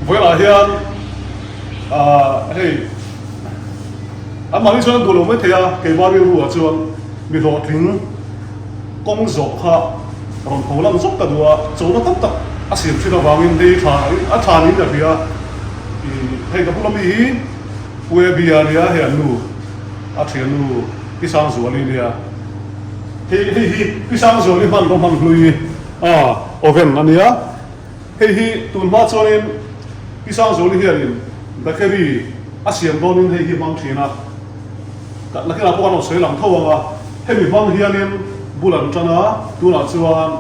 Vawilah hian ah hei an mahni chuan an duh lo mai thei a, keimah rilru ah chuan mi hlawhtling kawng zawh kha rawn tho lang zawk ka duh a, chona tam tak a siam thin avangin hei tha a tha niin ka hria. Ih hei ka bula mi hi Puebia a nia, hei an nu a thiannu Pi Sangzuali a nia. Hei hei hi Pi Sangzuali hmanraw hman hlui a oven a nia. Hei hi tun hma chuanin Pi Sangzuali hianin bakery a siam dawnin hei hi hmang thin a, nakinah pawh kan rawn sawi lang tho ang a, hemi hmang hianin bul an tan a, tunah chuan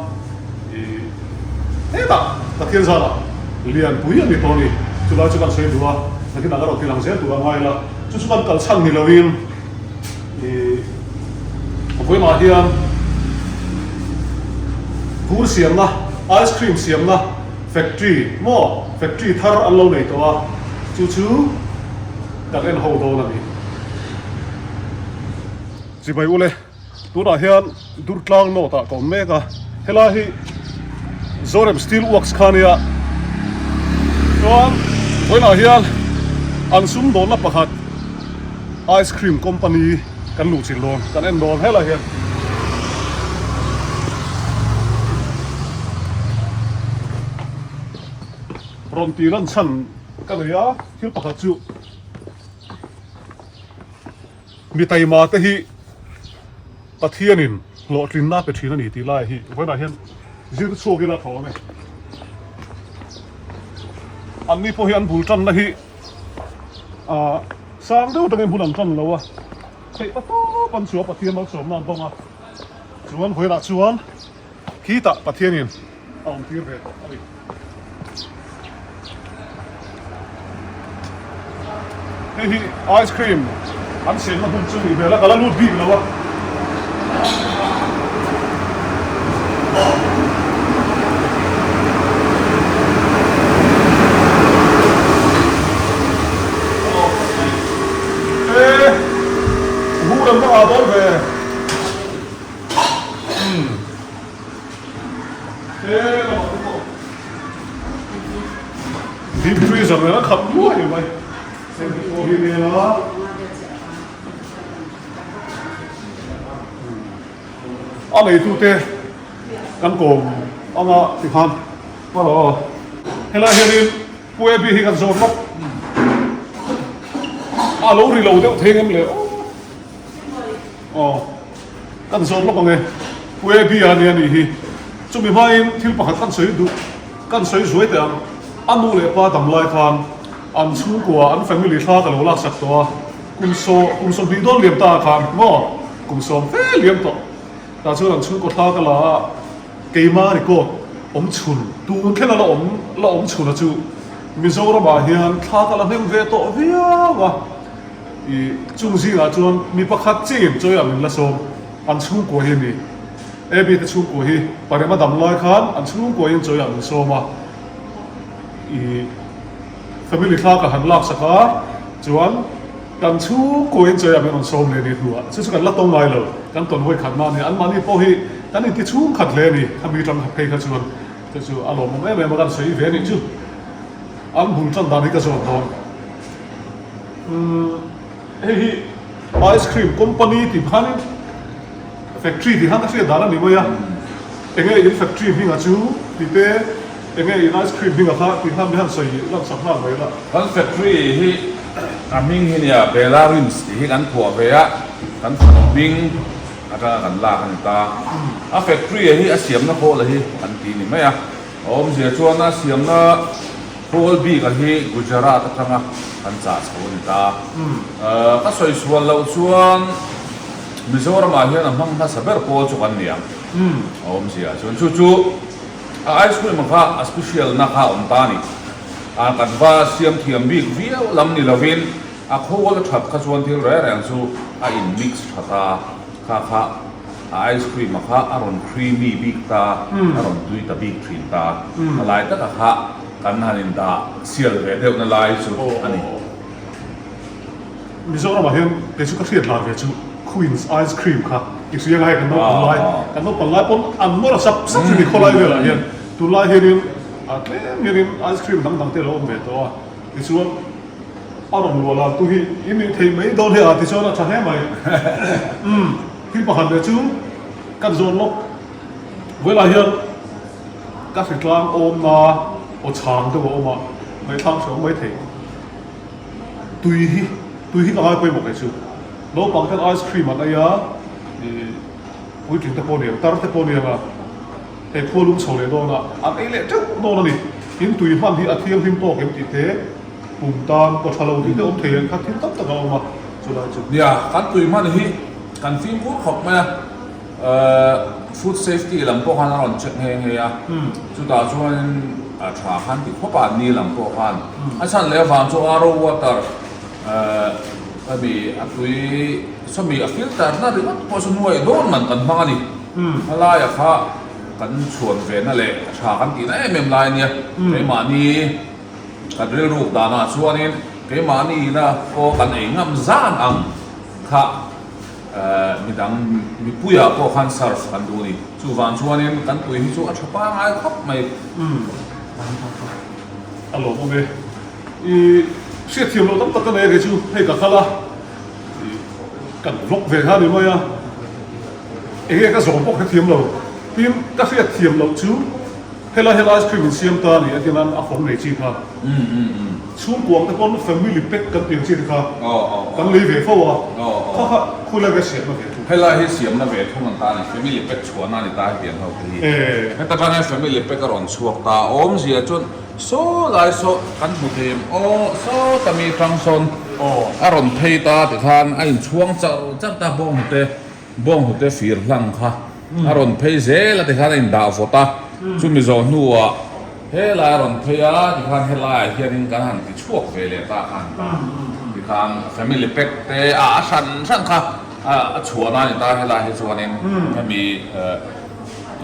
ih hetah Pathian zarah lianpui a ni tawh a ni, chulai chu kan sawi duh a, nakinah ka rawn ti lang zel tur a ngai la, chu chu kan kalchhan ni loin ih vawiinah hian vur siamna ice cream siamna factory maw factory thar an lo nei tawh a chu chu kan en ho dawn a ni. Chibai ule tunah hian Durtlang North ah ka awm mek a helai hi Zorem Steel Works kha ania chuan vawiinah hian an sumdawnna pakhat Ice cream company kan luh chilh dawn kan en dawn helai hian. Rawn tih lan chhan ka nei a thil pakhat chu mi taima te hi Pathianin hlawhtlinna pe thin a ni tih lai hi vawiinah hian zir chhuak ila tho ang e. Anni pawh hi an bul tanna hi Ahh sang deuh atangin hmun an tan lo a, theih pa tawp an chhuah Pathian malsawmna an dawng a, chuan vawilah chuan khitah Pathianin a awm tir ve tawh a ni. Hei hi ice cream an siamna hmun chu nih hmel a, ka la lut bik lo a. Deep freezer nen a khat nuai mai. A neitute kan kawm anga tikhan aw helai hianin Pu Abby hi kan zawt lawk a lo ri lo deuh thei ngam le aw kan zawt lawk ang e Pu Abby a nia nih hi chumi hmain thil pakhat kan sawi duh kan sawi zuai teh ang a nu leh pa dam lai khan an chhungkua an family thla ka lo laksak tawh a kum saw kum 20 dawn liam ta khan maw Kum sawm fe liam tawh tah chuan an chhungkaw thla ka la a, keima record awm chhun tun thlenga la awm la awm chhun a chu Mizoramah hian thla ka la hnem ve tawh viau a, ih chung zingah chuan mi pakhat chiin chawiah min la sawm an chhungkua hi a ni. Abby te chhungkua hi Parema dam lai khan an chhungkua in chawiah min sawm a, ih family thla ka han laksak a chuan. Kan chhungkuain chawiah min rawn sawm leh ni hnuah chu chu kan la tawng ngai lo, kan tawn hawi khat mahni an mahni pawh hi kan inti chhungkhat hle a ni, khami tang phei kha chuan chu chu a lawmawm em em a kan sawi ve nih chu an bul tan dan hi ka zawt dawn. Umm hei hi ice cream company tih khanin factory tih khan ka hriat dan a ni mai a, enge in factory hmingah chu tih te Enge in ice cream hming a kha tih khan mi han sawi lan sak nghal mai la. Kan factory hi a hming hi nia Bella Rims tih hi kan phuah ve a, kan fanu hming atanga kan lak a ni ta. A factory hi a siamna khawl hi an ti ni mai a, a awmzia chuan a siamna khawl bik a hi Gujarat atanga kan chah chho a ni ta. Ka sawi sual loh chuan Mizoramah hian a hmang hmasa ber pawl chu kan ni ang, a awmzia chuan chu chu. A ice cream kha a special na kha a awm ta a ni. A kan va siam thiam bik viau lam ni lovin a khawl a that kha chuan thil reng reng chu a in mix tha ta. Kha kha a ice cream a kha a rawn creamy bik ta, a rawn tui ta bik thin ta. A lai taka kha kan han in dah sial ve deuh na lai chu a ni. Mizoramah hian kei chu ka hriat lar ve chu Queen's ice cream kha i hria ngai kan naupang lai kan naupang lai pawn an nawr a sap sap chu ni khawlai velah hian tunlai hianin. A tlem hianin ice cream dang dang te a lo awm ve tawh a, tichuan a rawn luah lan tu hi i nih thei mai dawn hei a tichuan a tha hle mai. Umm thil pakhat leh chu kan zawn lawk vawilah hian ka hritlang awmna aw chhang deuh a awm a, ngaihthlak hre awm mai thei. Tui hi tui hi ka ngai pawimawh kei chu. Naupang ten ice cream an ei a, ih puitling te pawh ni ang tar te pawh ni ang a. Hei khua lum chho leh dawn a, an ei leh teuh dawn a ni. In tui hman hi a thianghlim tawk em tih te, pum tan kaw tha lo tih te awm thei ang kha thil tam tak a awm a, chulai chu. Nia, kan tui hman hi kan fimkhur khawp mai a, food safety lam pawh khan a rawn check nghe nghe a, chutah chuanin a tha khan ti khawp a, ni lam pawh khan. A chhan leh avang chu RO water hemi a tui sawmi a filter na ringawt pawh chu nuai dawn man kan hmang a ni. Hmalaiah kha kan chhuan ve na leh a tha kan tihna em em lai a nia. Keimahni kan rilruk danah chuanin keimahni ina aw kan ei ngam zan ang kha midang mipuiah pawh khan serve kan duh a ni. Chuvang chuanin kan tui hi chu a tha pangai khawp mai. A lawmawm e. I hriatthiam loh tam tak ka nei a kei chu hei ka kal a. Kan vlog ve kha ni mai a, enge ka zawm pawh ka thiam lo. Tin, ka hriat thiam loh chu helai hian ice cream in siam ta a ni a ti nan a fawng nei chi kha. Chhungkuang te pawn family pack kan tih ang chi te kha kan lei ve fo a, kha kha khawilai nge siamna ve thung? Helai hi siamna ve thung an ta a ni, family pack chhuahna a ni ta hetiang ho te hi. Heta khan hian family pack a rawn chhuak ta, awmzia chuan Saw lai saw kan hmu thei em aw sawta mi tang sawn a rawn phei ta tikhan a inchhuang char char ta bawnghnute bawnghnute fir hlang kha a rawn phei zel a tikhan a indah vawt a chumi zawh hnuah helai a rawn phei a tikhan helaiah hianin kan han ti chhuak ve leh ta khan ta tikhan family pack te a a hran hran kha a chhuahna a ni ta helai hi chuanin hemi.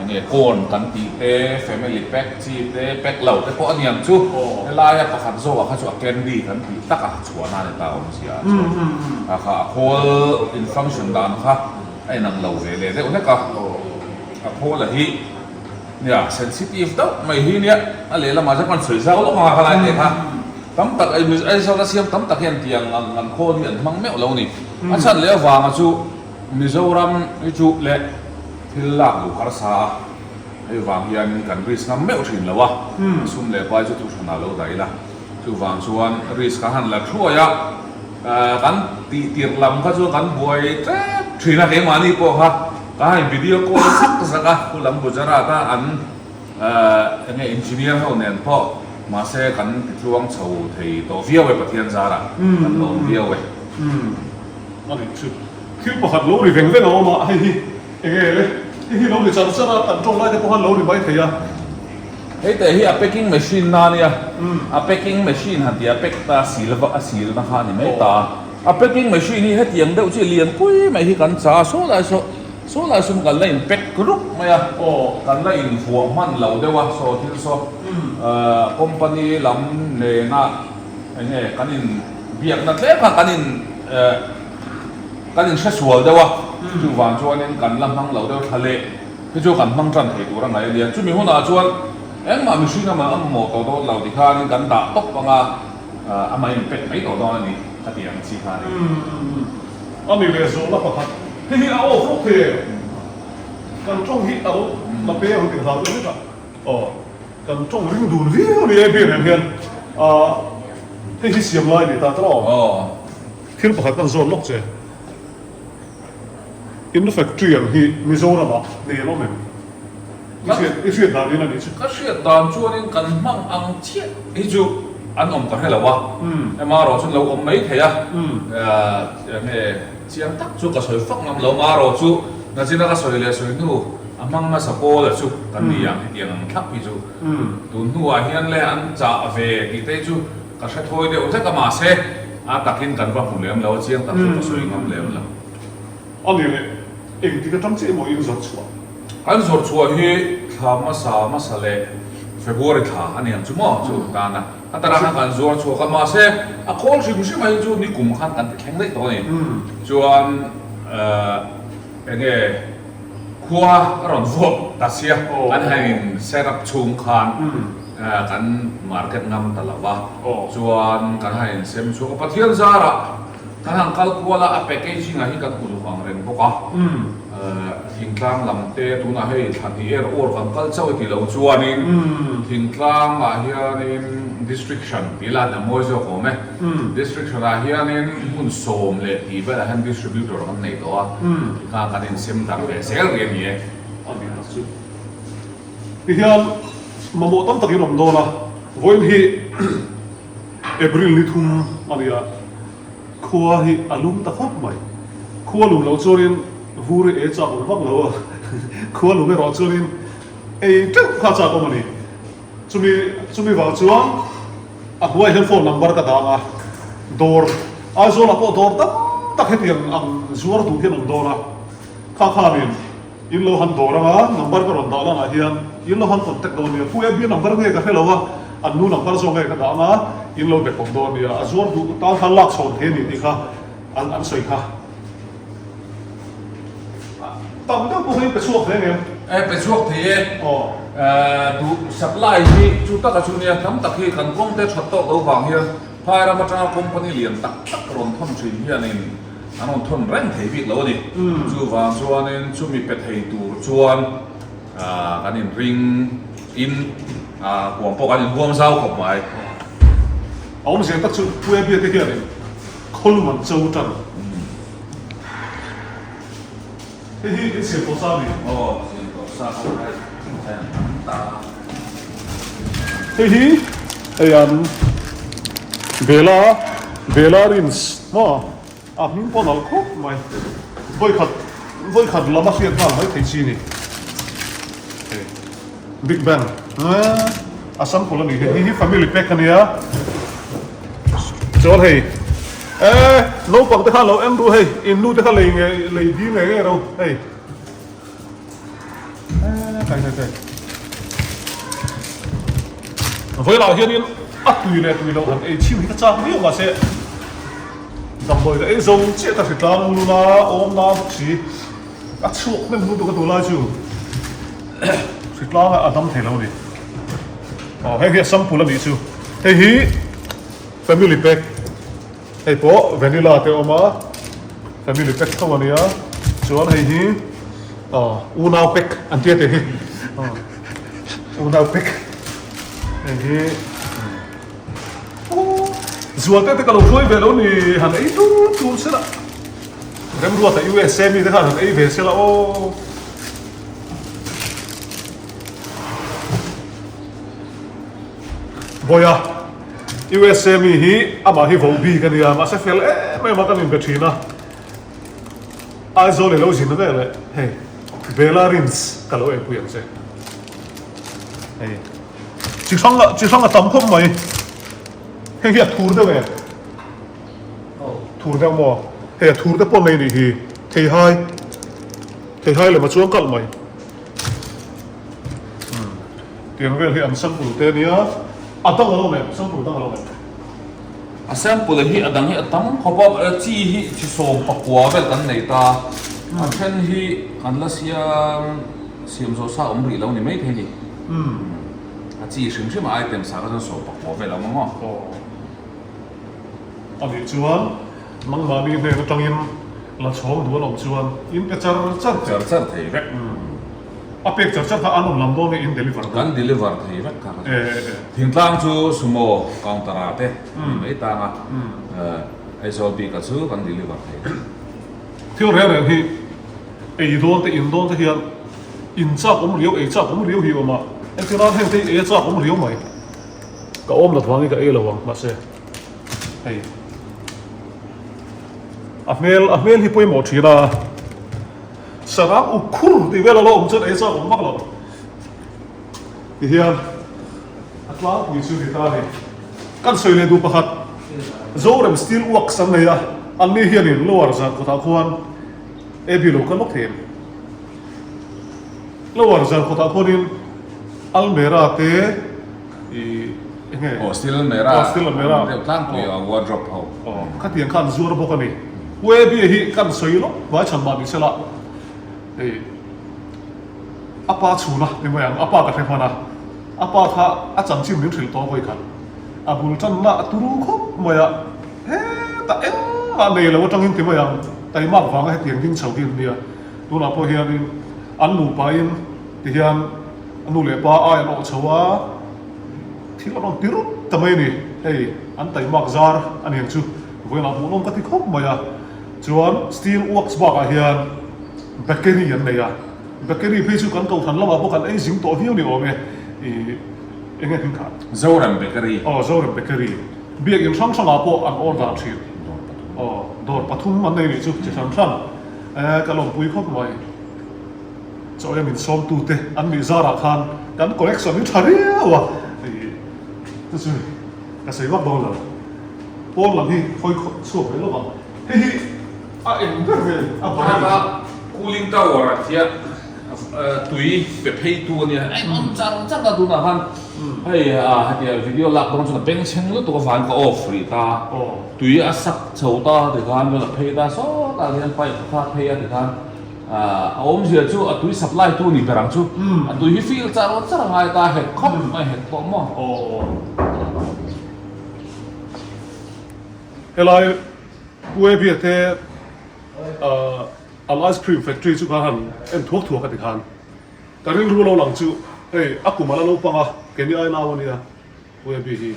Enge corn kan tih te, family pack chi te, pack lo te pawh a niang chu. Helaia pakhat zawkah kha chu a candy kan tih tak a chhuahna a ni ta awmzia ah chuan. A kha a khawl in function dan kha a inang lo ve leh deuh hlek a. A khawl a hi nia sensitive deuh mai hi nia a lehlamah chuan kan sawi zau lawk ang a khalai te kha. Tam tak Aizawl a siam tam tak hian tiang ang an khawl hi an hmang meuh lo a ni. A chhan leh avanga chu Mizoram hi chu leh. Thil lak duh harsa a, hei vang hianin kan risk ngam meuh thin lo a, sum leh pai chu thuhranah lo dah ila, chuvang chuan risk kan han la thuai a, kan tih tirh lam kha chuan kan buai tep thin a, keimahni pawh kha ka han video call zak zak a, pu lam Gujarat a an enge engineer ho nen pawh mahse kan ti tluang chho thei tawh viau e Pathian zarah kan lawm viau e. A nih chu. Thil pakhat lo ri veng veng a awm a, hei hi enge le? Hei hi lo ri char char a, kan tawng lai te pawh khan lo ri mai thei a. Hei teh hi a packing machine na ania, a packing machine han tih a pack ta sil va a sil na kha a ni mai ta. A packing machine hi hetiang deuh chi lian pui mai hi kan cha a, saw lai saw saw lai sawn kan la in pack rup mai a, kan la in vuah hman lo deuh a, saw thil saw company lam nena enge kan in biakna tlem kha kan in Kan inhresual deuh a, chuvang chuanin kan la hmang lo deuh thla leh hi chu kan hmang tan thei tur a ngaih a nia. Chumi hunah chuan engmah mihring amah a mamawh tawh dawn lo ti khanin kan dah tawp ang a, amah in pek mai tawh dawn a ni ka tih ang chi kha a ni. A ni leh zawhna pakhat, hei hi a off lawk thei em? Kan tawng hi a lo la pe ang tih hlau deuh hlek a. Aw, kan tawng ring dun viau a ni e biak hian hei hi siam lai a ni ta tawh aw. Thil pakhat kan zawn lawk che. In factory ang hi Mizoramah nei an awm em? I hriat i hriat dan in a nih chu. Ka hriat dan chuanin kan hmang ang chiah hi chu an awm ka hre lo a, emarawh chuan lo awm mai thei a, enge chiang tak chu ka sawi fak ngam lo, marawh chu nachina ka sawi leh sawi hnu a hmang hmasa pawla chu kan ni ang hetiang ang thlap hi chu tun hnuah hian le an chah ve tih te hi chu Ka hre thawi deuh hlek a mahse a takin kan va hmu lem lo a chiang tak chu ka sawi ngam lem lo. A ni leh engtik atang chiah emaw in zawrh chhuah? Kan zawrh chhuah hi thla hmasa hmasa leh February thla a ni ang chu maw chu tan a a tarang kan zuar chhuak a mahse a khawl hrim hrim a hi chu nikum khan kan ti thleng daih tawh a ni chuan enge khua a rawn vuak ta sia kan han in set up chhung khan. Kan market ngam ta lo va, chuan kan han insem chhuak a, Pathian zarah kan han kal kual a, a packaging ah hi kan uluk ang reng bawk a, thingtlang lam te tunah hei thla hnih er awr kan kal chauh e ti lo chuanin thingtlang ah hianin district hran tih la a mawi zawk awm e, district hran ah hianin hmun sawm leh tih velah hian distributor kan nei tawh a, tikhan kan insem darh ve zel rih a ni e. Tihian mamawh tam takin awm dawn a, vawiin hi April ni thum a ni a, khua hi a lum ta khawp mai. Khua lum loh chuanin vur hi ei chak awm vak lo a, khua lum erawh chuanin ei teuh kha chak awm a ni. Chumi chumi vang chuan a hnuaiah hian phone number ka dang a, dawr Aizawlah pawh dawr tam tak hetiang ang zuar duh hian awm dawn a, kha khanin In lo han dawr anga number ka rawn dah lanah hian in lo han contact dawn nia, Pu Abby number nge ka hre lo a, an nu number zawk nge ka dah anga in lo be kawp dawn nia, a zuar duh tan khan lak chhawn thei a ni tih kha an an sawi kha. Tam deuh pawh hi pe chhuak thei angem? E pe chhuak thei e. Aw. Duh supply hi chu taka chu nia, tam tak hi kan kawng te that tawk lo vang hian phai ram atanga company lian tak tak rawn thawn thin hianin An rawn thawn reng thei bik lo a ni. Chuvang chuanin chumi pe thei tur chuan kan inring in huam pawh kan inhuam zau khawp mai. A awmzia tak chu Pu Abia te hianin khawlum an cho tan. Hei hi in siam tawh sa a ni. Aw, siam tawh sa ka hrai hrai an tam ta. Hei hi hei an Bela Bela Rins maw a hming pawh nalh khawp mai. Vawikhat vawikhat lam a hriat nghal mai thei chi ni. Hei Big Bang a sample a ni hei hi family pack a nia. Chuan hei e naupang te khan lo en ru hei in nu te kha lei nge lei dil nge nge ro hei e kai kai kai vawilah hianin a tui leh tui loh han ei chhin hi ka chak viau mahse damdawi ka ei zo chiah ka hritlang luna awm na bawk si a chhuak hnem lutuk a tunlai chu hritlang a dam thei lo a ni. Aw heng hi a sample a nih chu hei hi family pack hei pawh vanilla te a awm a family pack tho a nia chuan hei hi aw unau pack an tia tih hi aw unau pack hei hi zual te te ka lo hruai ve lo ni han ei tur tur sela remruata USA mi te khan han ei ve sela aw. Vawiha USA mi hi amah hi vo bik a nia mahse fel em em a kan inbe thin a Aizawl i lo zin vel eh hei Bella Rins ka lo eipui ang che hei chi hrang chi hrang a tam khawp mai hei hi a thur deuh em thur deuh maw hei a thur te pawh nei nih hi theihai theihai lem a chuang kalh mai. Tiang vel hi an sample te ania, a dang a lo em, sample dang a lo em. A sample hi a dang hi a tam khawp a, chi hi chi sawm pakua vel kan nei ta, a then hi kan la siam siam zawh sa awm rih lo ni maithei ni. A chi hrim hrim a item sa kha chuan sawm pakua vel a awm ang aw. A nih chuan nangmahni hnen atangin la chhawng duh an awm chuan in pe char char thei. Char char thei vek. A pek char char kha an awm lam dawn nge in deliver dawn? Kan deliver thei vek kha ka hria. Thingtlang chu sumo counter ah te a ni mai tang a, Aizawl bik ah chu kan deliver thei vek. Thil reng reng hi ei dawn te in dawn te hian in chak awm riau ei chak awm riau hi a awm a, entirnan heng te hi ei a chak awm riau mai. Ka awm lat vangin ka ei lo ang mahse hei a hmel a hmel hi pawimawh thin a sarang uk khur tih vel a lo awm chuan ei chak awm vak lo ti hian a tlangpui chu ni ta a ni kan sawi leh duh pakhat Zorem steel works an nei a an ni hianin lower zan kawtah khuan AB lo kal lawk thei em lower zan kawtah khuanin Almera te i enge Aw steel almera Aw steel almera deuh tlangpui a wardrobe ho. Aw khatiang khan zuar bawk a ni. Webi hi kan sawi lawk hnuai chhan mah ni sela hei a pa chhuna ni mai ang a pa ka hre hman a. A pa kha a chanchin min hrilh tawh vawi khat. A bul tanna a turu khawp mai a, hetah engmah nei lo atangin ti mai ang, taimak vanga hetiang ding chho hi an nia. Tunah pawh hianin an nupain ti hian a nu leh pa ai an awh chho a, thil a rawn ti rup ta mai a ni. Hei an taimak zar a niang chu vawiinah hmuhnawm ka ti khawp mai a. Chuan steel works bakah hian bakery an nei a, bakery phei chu kan kohhran lamah pawh kan ei zing tawh viau ni awm e, ih eng nge hming kha? Zoram Bakery. Aw Zoram Bakery. Biakinn hrang hrangah pawh an order thin. Aw dawr pathum an nei nih chu chi hran hran. E ka lawmpui khawp mai. Chaw em insawmtute an nih zarah khan kan collection hi tha riau a, ih chu chu ka sawi vak dawn lo. Pawn lam hi hawi chhuak ve lawk ang. Hei hi a eng ber ve a body. Haka cooling tower ah khian tui pe phei tu a nia. A inawm char char ta tunah khan hei hetia video lak dawn chuan a bengchheng lutuk avangin ka off rih ta. Tui a sak chho ta tikhan chuan a phei ta sawtah hian pipe kha a phei a tikhan a awmzia chu a tui supply tu ni ber ang chu. A tui hi fill char char a ngai ta hek khawp mai hek tawh maw. Helai Puebia te an ice cream factory chu khan han en thuak thuak a ti khan ka rilru lo lang chu hei a kum a la naupang a keini ai nau a nia Puebi hi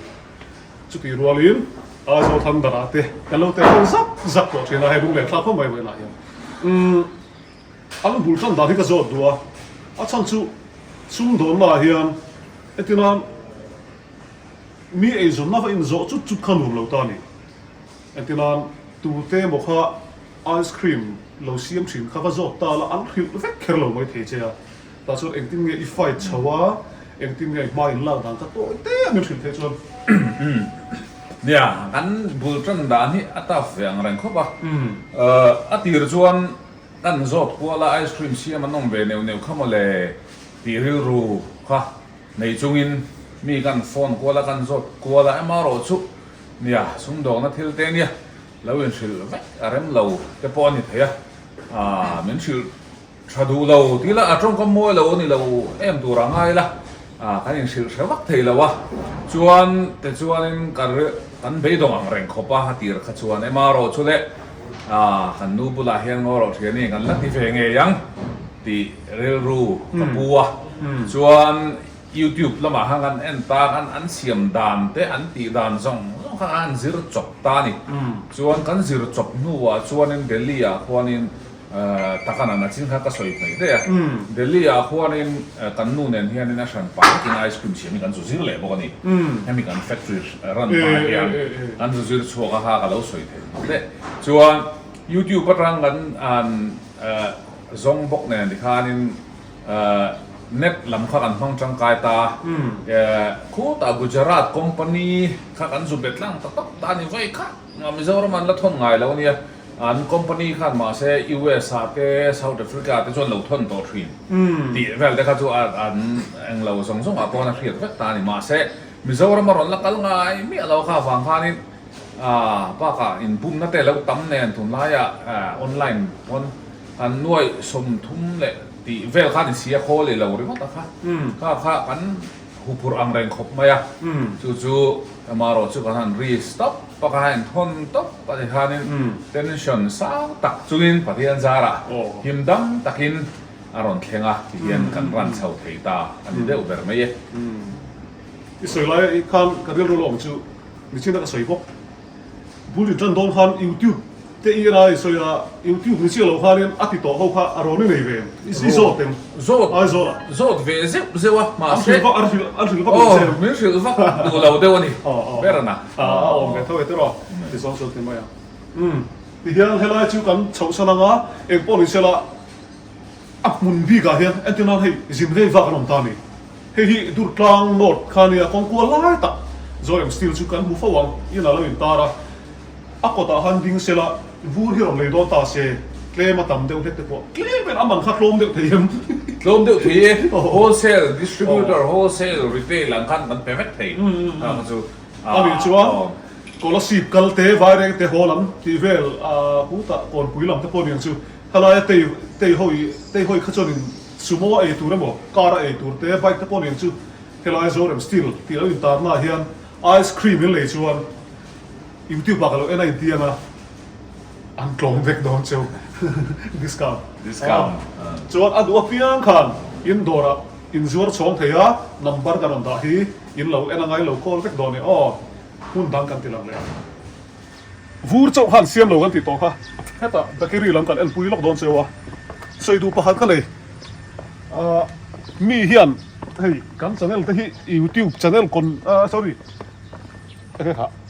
chutih rualin Aizawl Thunder ah te kan lo tel ho zak zak tawh thin a hei lunglen thlak khawp mai vawiinah hian umm an bul tan dan hi ka zawt duh a a chhan chu sumdawnna ah hian entirnan Mi eizawnna va inzawh chut chut kha nuam lo ta a ni. Engtinan tute emaw kha ice cream lo siam thin kha va zawt ta la, an hrilh vek kher lo mai thei che a. Tah chuan engtin nge i fight chho a, engtin nge i hma in lak dan kha tawi te a min hrilh theih chuan. Nia, kan bul tan dan hi a tough ve ang reng khawp a. A tir chuan kan zawt kual a, ice cream siam an awm ve neuh neuh kha mawle tih rilru kha. Nei chungin mi kan phone kual a, kan zawt kual a, emarawh chu nia sumdawkna thil te nia lo inhrilh vek a rem lo te pawh a ni thei a, aah min hrilh tha duh lo tih la a tawngkam mawi lo a ni lo em tur a ngai la, aah kan inhrilh hre vak thei lo a, chuan tichuanin ka kan beidawng ang reng khawp a a tir kha chuan emarawh chu le aah kan nu bulah hian ngaw rawh thiani kan la ti ve ngei ang. Tih rilru ka pu a, chuan YouTube lamah khan kan en ta khan an siam dan te an tih dan zawng zawng kha an zir chawp ta a ni. Chuan kan zir chawp hnuah chuanin Delhi ah khuanin takan an achin kha ka sawi hmaih daih a, Delhi ah khuanin kan nu nen hianin a hran pah vekin ice cream siam hi kan zu zir leh bawk a ni. Hemi kan factory run pah hian kan zu zir chhuak a kha ka lo sawi thei hmaih daih. Chuan YouTube atang kan an Zawng bawk nen tikhanin net lam kha kan hmang tangkai ta. Khutah Gujarat company kha kan zu bet lang ta tawp ta a ni vawi khat. Mizoram an la thawn ngai lo a nia. An company khan mahse US ah te South Africa te chuan lo thawn tawh thin tih vel te kha chu an englo zawng zawng ah pawh a hriat vek ta a ni. Mahse Mizoram a rawn la kal ngai miah lo kha avang khanin bakah inbumna te lo tam nen tunlaiah online pawn An nuaih 30 leh tih vel khan i sia khawl i lo ringawt a kha. Kha kha kan huphurh ang reng khawp mai a. Chu chu amarawh chu kan han risk tawp a, kan han inthawn tawp a ti khanin tension sang tak chungin Pathian zarah him dam takin a rawn thleng a ti hian kan ran chho thei ta a ni deuh ber mai e. I sawi lai khan ka rilru lawm chu nichin a ka sawi bawk. Bul in tan dawn khan YouTube te i en a i sawi a, YouTube ni chiah loh khanin a ti tawh ho kha a rawn i nei ve em? I zawt em? Zawt Aizawl ah. Zawt ve zeuh zeuh a, mahse. An hrilh vak an hrilh an hrilh vak lo che em? Min hrilh vak duh lo deuh a ni ber a na. A awm ve tho e tiraw ti zawng chuan ti mai ang. Umm tihian helai chu kan chhohsan anga engpawh ni sela a hmun bikah hian entir nan hei zin vei vak an awm ta a ni. Hei hi Durtlang North kha nia kawngkual lai tak Zoram Steel chu kan hmu fo ang in a lo intar a, a kawtah han ding sela vur hi rawn lei dawn ta se tlem a tam deuh hlek te pawh tlem in a man kha tlawm deuh thei em? Tlawm deuh thei e, wholesale distributor, wholesale retail ang khan kan pe vek thei a kha chu. A nih chuan Kolasib kal te, Vaireng te haw lam tih vel hutah Kawnpui lam te pawh niang chu Helaia tei tei hawi tei hawi kha chuanin sumo a ei tur emaw car a ei tur te bike te pawh nen chu Helai Zorem Steel tih lo intarna ah hian ice cream in lei chuan YouTube ah ka lo en a intiang a, an tlawm vek dawn cheu discount. Discount. Chuan a duh apiang khan in dawrah in zuar chhawng thei a, number ka rawn dah hi in lo en a ngai lo call vek dawn e aw, hmun dang kan ti lang leh ang. Vur chauh khan siam lo kan tih tawh kha hetah bakery lam kan enpui lawk dawn cheu a, sawi duh pakhat ka nei. Ahh mi hian hei kan channel te hi youtube channel con ahh sorry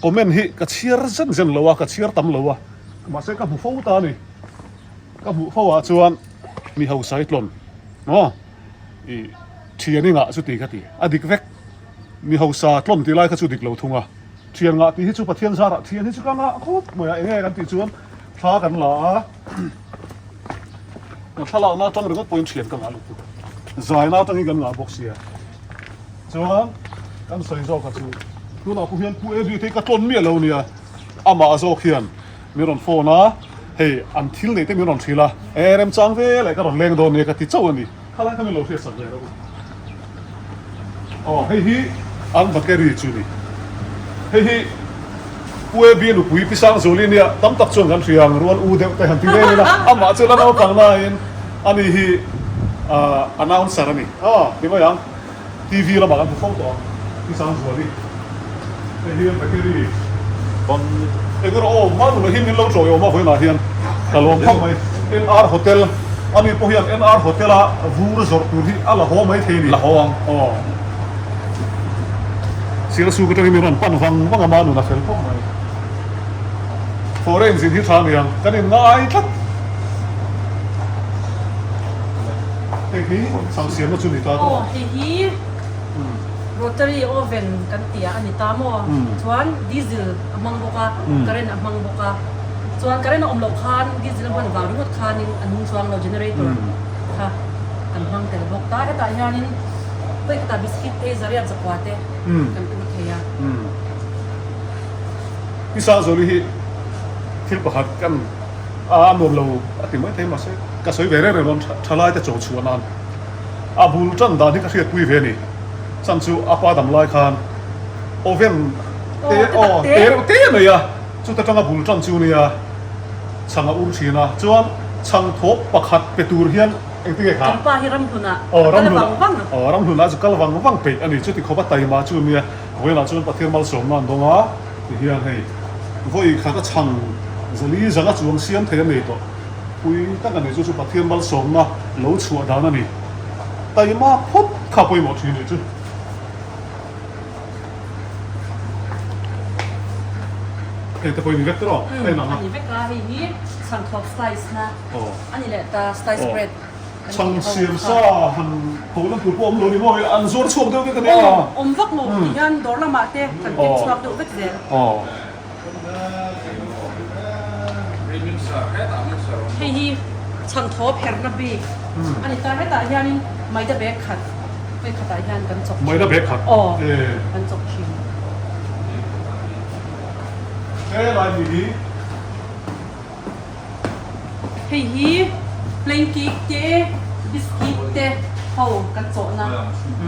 comment hi ka chhiar zen zen lo a ka chhiar tam lo a mahse ka hmu fo ta a ni ka hmuh fo ah chuan mi hausa hi tlawn maw ih thian i ngah chu ti ka ti a dik vek mi hausa tlawn tih lai kha chu dik lo thung a thian ngah tih hi chu Pathian zarah thian hi chu ka ngah khawp mai a eng nge kan tih chuan thla kan la a. Ka thlalakna atang ringawt pawhin thian ka ngah lutuk. Zaina atangin kan ngah bawk sia. Chuan kan sawi zawk a chu tunah pawh hian Pu Edwin te hi ka tlawn miah lo nia. Amah zawk hian min rawn phone a, hei an thil neih te min rawn hrilh a, e remchang ve leh ka rawn leng dawn nia ka ti chauh a ni. Khalai kha min lo hriatsak ve reuh. Aw hei hi an bakery chu ni. Hei hi UAB nupui Pi Sangzuli nia tam tak chuan kan hria ang rual u deuh te han ti reng ila amah chu la naupang laiin ani hi announcer a ni. Aw ti mai ang TV lamah kan hmu fo tawh ang Pi Sangzuali. Hei hi bakery Bon Eng erawh aw Manuna hi min lo tawiawm a vawiinah hian ka lawm khawp mai. NR Hotel ani pawh hian NR Hotel a vur zawrh tur hi a la haw mai thei a ni. La haw ang. Aw. Sialsuk atangin min rawn pan vang vang a Manuna fel khawp mai. Foreign zin hi tha aniang kan in ngai tlat. Hei hi changsiamna chu ni ta tawh. Aw hei hi. Rotary oven kan tih ah a ni ta maw? Chuan diesel a hmang bawk a, current a hmang bawk a. Chuan current a awm loh khan diesel a hman vang ringawt khanin a nung chuang lo, generator kha kan hmang tel bawk ta. Hetah hianin vawi khatah biscuit te, zariat zakua te kan ur thei a. Pi Sangzawli hi thil pakhat kan a nuam lo a ti maithei mahse ka sawi ve reng reng dawn thalai te chaw chhuah nan. A bul tan dan hi ka hriatpui ve a ni. Chan chu a pa dam lai khan oven te aw te reuh te mai a, chuta tanga bul tan chu nia chhang a ur thin a, chuan chhang thawp pakhat pe tur hian engtin nge kha? Kan pa hi ramhlunah a kal vang vang a. Aw ramhlunah chu kal vang vang peih a ni, chuti khawpa taima chu nia vawiinah chuan Pathian malsawmna an dawng a, tihian hei vawi khat a chhang zali zanga chuang siam thei a nei tawh. Pui tak a ni, chu chu Pathian malsawmna lo chhuah dan a ni. Taima phawt kha pawimawh thin nih chu. Hei te pawh i ni vek tawh a en ang a. A ni vek a, hei hi chhangthawp slice na a ni leh ta, slice bread kan tih ho Chhang siam kha. sa han tho lan tur pawh awm lo ni maw, an zuar chhuak deuh vek a nia. Aw, awm vak lo tih hian dawr lamah te kan keng chhuak deuh vek zel. Aw. Hei hi chhangthawp herna bik a ni ta. Hetah hianin maida bag khat hei khatah hian kan chawk thin. Maida bag khat? Aw, kan chawk thin. Helai mi hi. Hei hi plain cake te, biscuit te ho kan chawhna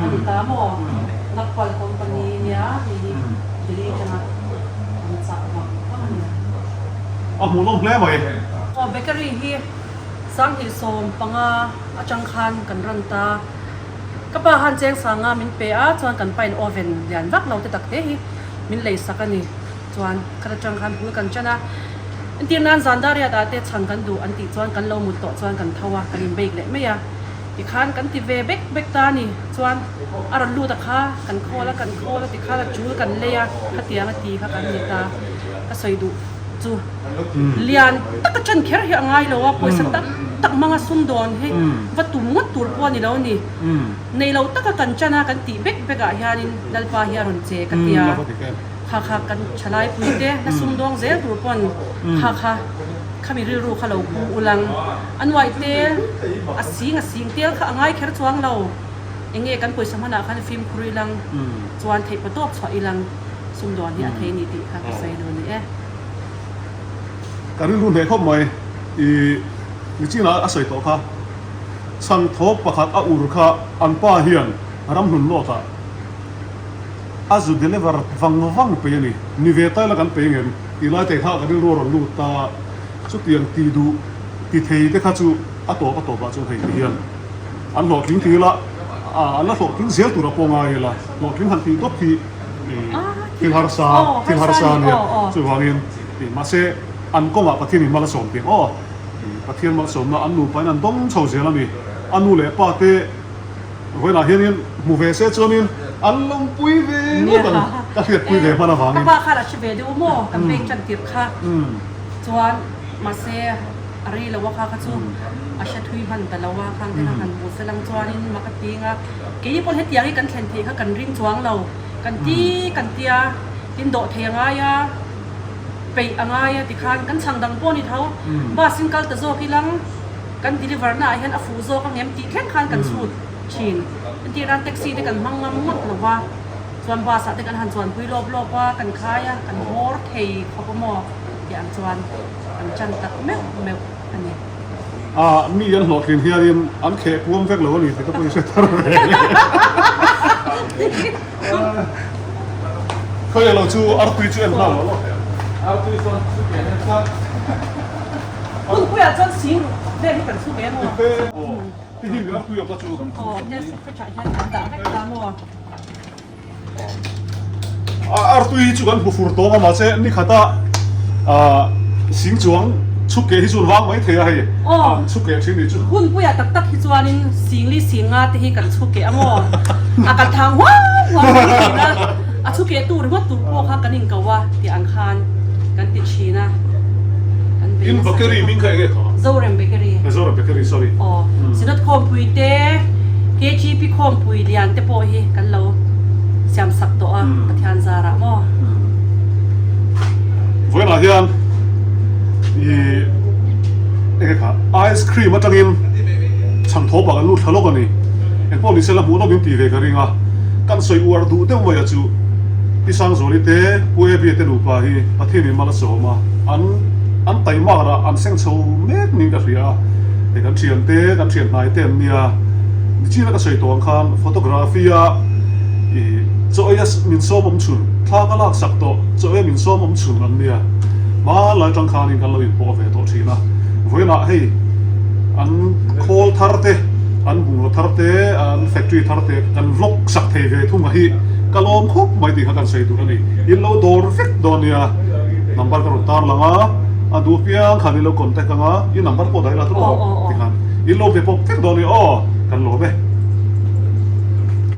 a ni ta maw? Nakpal company nia hei hi Delhi atanga an chah vang vang a nia. A hmuhnawm hle mai. Aw bakery hi 2015 atang khan kan run ta. Ka pa han cheng sanga min pe a chuan kan pain oven lian vak lo te tak te hi min lei sak a ni. Chuan khat atang khan bul kan ṭan a, entir nan zan dar riat ah te chhang kan duh an tih chuan kan lo mut tawh chuan kan tho a, kan in bake leh mai a, tikhan kan ti ve bek bek ta a ni. Chuan a rawn lut a kha kan khawl a, kan khawl a tikhan a chul kan lei a, khatiang a ti kha kan ni ta. Ka sawi duh chu lian taka ṭan kher hi a ngai lo a, pawisa tam tak hmanga sumdawn hi va tum ngawt tur pawh a ni lo a ni. Nei lo taka kan ṭan a, kan tih bek bek ah hianin Lalpa hi a rawn che ka ti a. Kha kha kan thalai pui te na sumdawng zel tur pawn kha kha khami rilru kha lo pu ulang a nuaih tel a sing a sing tel kha a ngai kher chuang lo enge kan pawisa hmanah khan fimkhur ilang chuan theih paw tawk chhuah ilang sumdawn hi a thei ni tih kha ka sawi duh a ni e. Ka rilru hneh khawp mai i nichinah a sawi tawh kha chhangthawp pakhat a ur kha an pa hian ramhlun lawtah. a zu deliver vang vang peih a ni. Ni ve ta ila kan peih ngem tih lai te kha ka rilru a rawn lut ta a, chutiang ti duh ti thei te kha chu a tawp a tawpah chuan hei ti hian an hlawhtling ti ila an la hlawhtling zel tur a pawh ngai ila hlawhtling han tih dawt hi thil harsa thil harsa a nia chuvangin mahse an kawngah Pathian in mal a sawm tih aw Pathian malsawmna an nupain an dawng chho zel a ni a nu leh pa te Vawiinah hianin hmu ve se chuanin an lawmpui ve ngawt ang, ka hriatpui ve hman avangin. Ka pa khan a hre ve deuh maw, kan bank tan tirh kha chuan mahse a rei lo a kha kha chu a hre thui hman ta lo a, khang te kha han hmu se lang chuanin mak a ti eng a, keini pawn hetiang hi kan thlen theih kha kan ring chuang lo, kan ti kan tia tin dawh thei a ngai a, peih a ngai a tikhan kan chhang dang pawh a ni tho, bus in kal ta zawk ilang. Kan deliver na ah hian a fuh zawk ang em tih thleng khan kan chhut thin. Entir nan taxi te kan hmang ngam ngawt lo va, chuan bus ah te kan han chuanpui lawp lawp a, kan khai a, kan hawr thei khawp a maw tih ang chuan kan chan tak meuh meuh a ni. Ah, mi an hlawhtlin hianin an kheh puam vek lo a ni tih ka pawhin hre thar ve. Khawi lo chu artui chu en nghal lo lawk teh ang. Artui chuan chu ke hian chuan. Hunpuiah chuan sing vel hi kan chhuk em aw. Ti hi mi artui awm ta chu. Aw test fridge ah hian kan dah vek ta maw. Artui hi chu kan hmu fur tawng a mahse ni khata sing chuang chhuk keh hi chu an vang mai thei a hei an chhuk keh thin nih chu. Hunpuiah tak tak hi chuanin singli singa te hi kan chhuk keh a maw. A kan thang huam huam mai thin a. A chhu keh tur ringawt tur pawh kha kan inko a tih ang khan kan ti thin a, kan bei In nasa bakery hle hming kha enge kha? Zorem Bakery. Eh Zorem Bakery sorry. Aw, Synod khawmpui te, KGP khawmpui lian te pawh hi kan lo siam sak tawh a Pathian zarah maw. Vawiinah hian ih enge kha ice cream atangin chhangthawpah kan lut thla lawk a ni. Engpawh ni sela hmuh nawmin tih ve ka ring a. Kan sawi uar duh deuh mai a chu Pi Sangzuali te, Pu Abby te nupa hi Pathianin mal a sawm a, an an taimak rah an seng chho mek niin ka hria a, hei kan thian te, kan thian hnai te an nia, nichina ka sawi tawh ang khan photography a ih chaw ei a min sawm awm chhun, thla ka lak sak tawh, chaw ei a min sawm awm chhun an nia, hmanlai atang khanin kan lo inpawh ve tawh thin a, vawiinah hei an khawl thar te, an bungraw thar te, an factory thar te kan vlog sak thei ve thung a hi ka lawm khawp mai tih kha kan sawi tur a ni. In lo dawr vek dawn nia, number ka rawn tar lang a, a duh piang khan in lo contact ang a, i number pawh dah ila tur aw tikhan in lo be pawp vek dawn nia aw, kan lawm e.